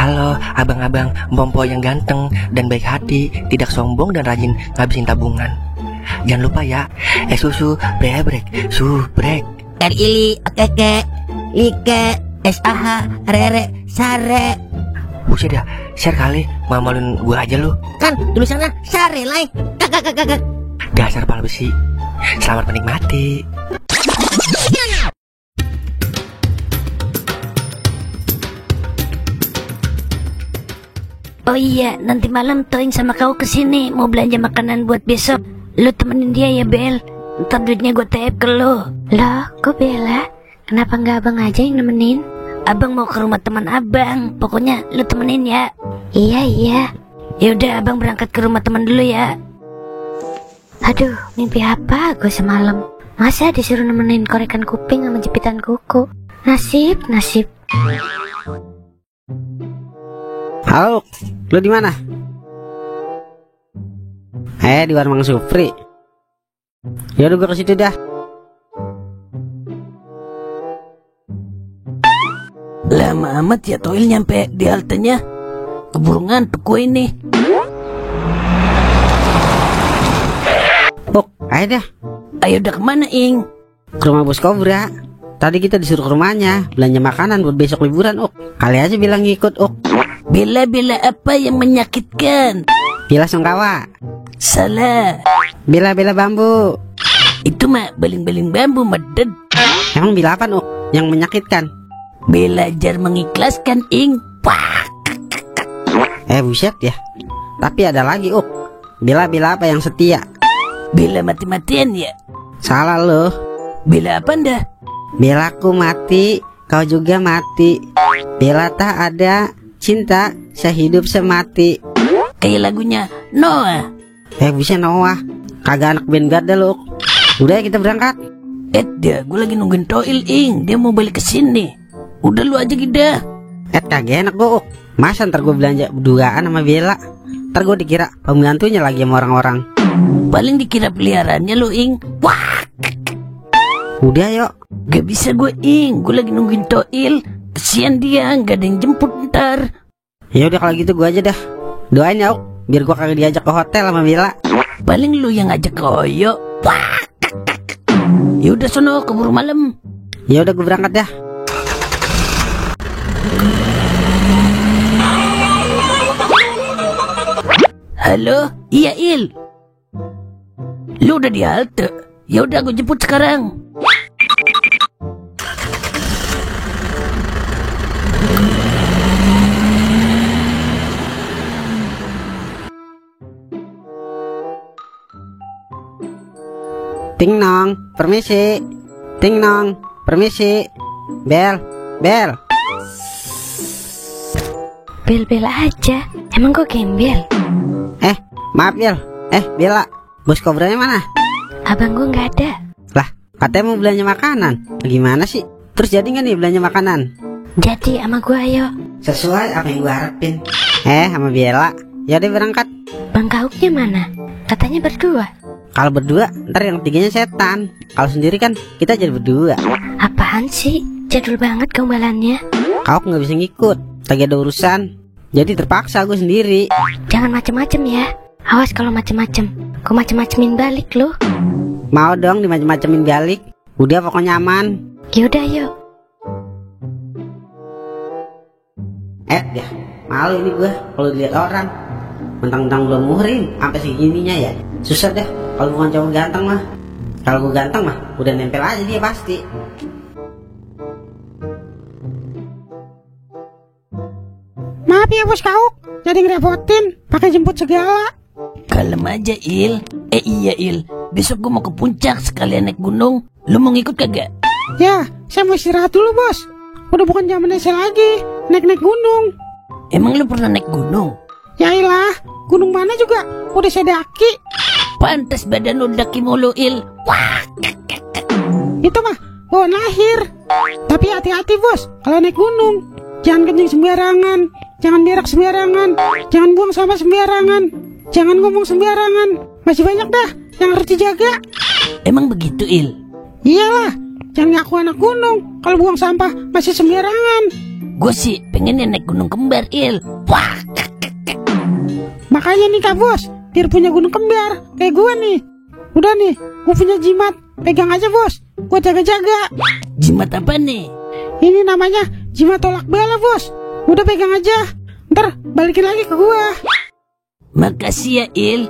Halo abang-abang Bompo yang ganteng dan baik hati, tidak sombong dan rajin ngabisin tabungan. Jangan lupa ya, susu brebrek, subrek. Ili, okeke, like, SAH, rere, sare. Buset dah, share kali, mamalin gue aja lu. Kan tulisannya sare, like. Kakak. Dasar pal besi. Selamat menikmati. Oh iya, nanti malam Toing sama kau kesini mau belanja makanan buat besok. Lu temenin dia ya Bel. Ntar duitnya gue tap ke lu. Loh, kok Bella? Kenapa nggak abang aja yang nemenin? Abang mau ke rumah teman abang. Pokoknya lu temenin ya. Iya. Yaudah abang berangkat ke rumah teman dulu ya. Aduh, mimpi apa gue semalam? Masa disuruh nemenin korekan kuping sama jepitan kuku? Nasib. Halo, lu di mana? Di warung Mang Supri. Yaudah gue ke situ dah. Lama amat ya Toil nyampe di haltenya. Keburu ngantuk gue ini. Ayo dah. Ayo udah kemana Ing? Ke rumah Bos Kobra. Tadi kita disuruh ke rumahnya belanja makanan buat besok liburan, Kali aja bilang ngikut, Bela-bela apa yang menyakitkan? Bila Sungkawa. Salah. Bela-bela bambu. Itu mah baling-baling bambu meded. Emang bila apa, yang menyakitkan? Belajar mengikhlaskan Ing. Wah. Buset ya. Tapi ada lagi, Bela-bela apa yang setia? Bela mati-matian ya? Salah lo. Bela apa anda? Belaku mati, kau juga mati. Bela tak ada, cinta sehidup semati. Kayak lagunya Noah. Bisa Noah. Kagak anak band Garda lo. Udah ya kita berangkat. Dia gue lagi nungguin Toil Ing. Dia mau balik ke sini. Udah lu aja gida. Kagak enak gue, Masa ntar gue belanja berduaan sama Bella? Ntar gue dikira pembantunya lagi sama orang-orang. Paling dikira peliharaannya lo Ing. Wah. Udah yuk. Gak bisa gue Ing. Gue lagi nungguin Toil. Kesian dia, gak ada yang jemput ntar. Ya udah kalau gitu gue aja dah. Doain ya, biar gue kagak diajak ke hotel sama Bella. Paling lu yang ngajak ke Oyo. Wah. Ya udah sono keburu malam. Ya udah gue berangkat dah. Halo, iya Il. Lu udah di halte? Ya udah gue jemput sekarang. Ting nong, permisi. Ting nong, permisi. Bel. Bel aja. Emang kok gembel? Maaf Bel. Bella, Bos Kobranya mana? Abang gue nggak ada. Lah, katanya mau belanja makanan. Gimana sih? Terus jadi nggak nih belanja makanan? Jadi sama gue ayo. Sesuai apa yang gue harapin. Sama Bella. Ya udah berangkat. Bang Kauknya mana? Katanya berdua. Kalau berdua, ntar yang tiganya setan. Kalau sendiri kan kita jadi berdua. Apaan sih? Jadul banget gombalannya. Kau nggak bisa ngikut. Lagi ada urusan. Jadi terpaksa gue sendiri. Jangan macem-macem ya. Awas kalau macem-macem. Gue macem-macemin balik lo. Mau dong dimacem-macemin balik. Udah pokoknya aman. Yaudah yuk. Ya malu ini gue kalau dilihat orang. Mentang-mentang belum muhrim sampai segininya ya. Susah deh kalau bukan cowok ganteng mah. Kalau gue ganteng mah udah nempel aja dia pasti. Maaf ya Bos Kauk, jadi ngerepotin, pakai jemput segala. Kalem aja Il. Iya Il, besok gue mau ke puncak sekalian naik gunung. Lu mau ngikut kagak? Ya, saya mau istirahat dulu Bos. Udah bukan zaman saya lagi naik-naik gunung. Emang lu pernah naik gunung? Yailah, gunung mana juga udah saya daki. Pantes badan lu daki mulu Il. Wah. Itu mah bawaan lahir. Tapi hati-hati Bos, kalau naik gunung. Jangan kencing sembarangan, jangan berak sembarangan, jangan buang sampah sembarangan, jangan ngomong sembarangan. Masih banyak dah yang harus dijaga. Emang begitu Il? Iyalah, jangan ngaku anak gunung kalau buang sampah masih sembarangan. Gue sih pengennya naik gunung kembar, Il. Wah. Makanya nih Kak Bos, biar punya gunung kembar kayak gue nih. Udah nih, gue punya jimat. Pegang aja Bos, gue jaga-jaga. Jimat apa nih? Ini namanya jimat tolak bala Bos. Udah pegang aja, ntar balikin lagi ke gue. Makasih ya, Il.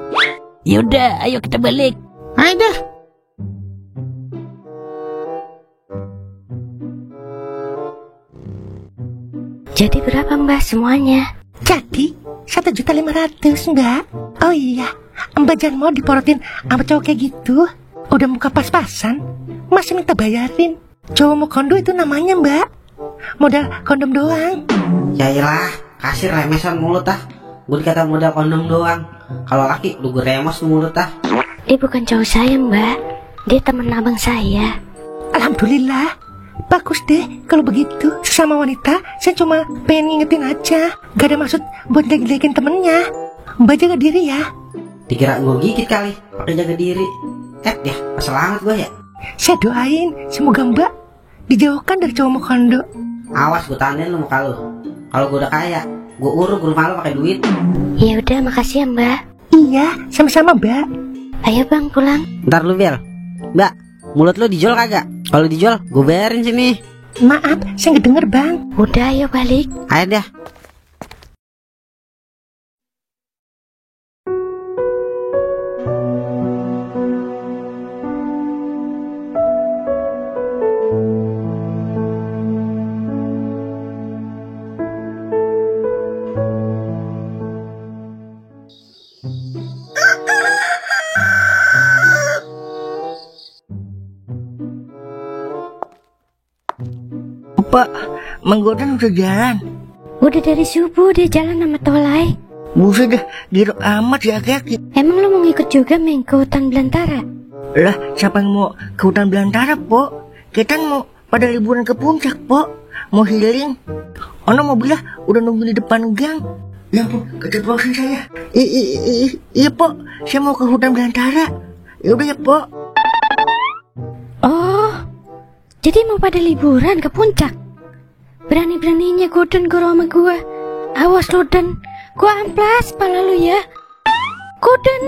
Yaudah, ayo kita balik. Ayo dah. Jadi berapa Mbak semuanya? Jadi 1.500.000 Mbak. Oh iya, Mbak jangan mau diporotin sama cowok kayak gitu. Udah muka pas-pasan, masih minta bayarin. Cowok mau kondo itu namanya Mbak. Modal kondom doang. Ya iyalah, kasih remesan mulut ah. Gue dikata modal kondom doang. Kalau laki lu gue remos mulut ah. Dia bukan cowok saya Mbak. Dia teman abang saya. Alhamdulillah. Bagus deh kalau begitu. Sesama wanita, saya cuma pengen ngingetin aja. Gak ada maksud buat jelek-jelekin temennya. Mbak jaga diri ya. Dikira gue gigit kali, pakai jaga diri. Ya, pasal amat gue ya. Saya doain semoga Mbak dijauhkan dari cowok mau kondo. Awas gue tandain lu muka lu. Kalau gue udah kaya, gue uruk rumah lu pakai duit. Ya udah, makasih ya Mbak. Iya, sama-sama Mbak. Ayo Bang pulang. Ntar lu Bel. Mbak, mulut lu dijual kagak? Kalau dijual, gue bayarin sini. Maaf, saya nggak denger Bang. Udah ayo balik. Ayo dah. Pak, Mang Godan udah jalan. Udah dari subuh dia jalan sama Tolai. Buset dah, giro amat ya kaki. Emang lo mau ngikut juga Meng ke hutan belantara? Lah, siapa yang mau ke hutan belantara, Po? Kita mau pada liburan ke puncak, Po. Mau healing. Ono mobilnya udah nunggu di depan gang. Ya ampun, keceplosan saya. Iya, Po. Saya mau ke hutan belantara. Ya udah ya, Po. Oh, jadi mau pada liburan ke puncak? Berani-beraninya Godan guru sama gua. Awas lo Dan, gua amplas pala lu ya. Godan.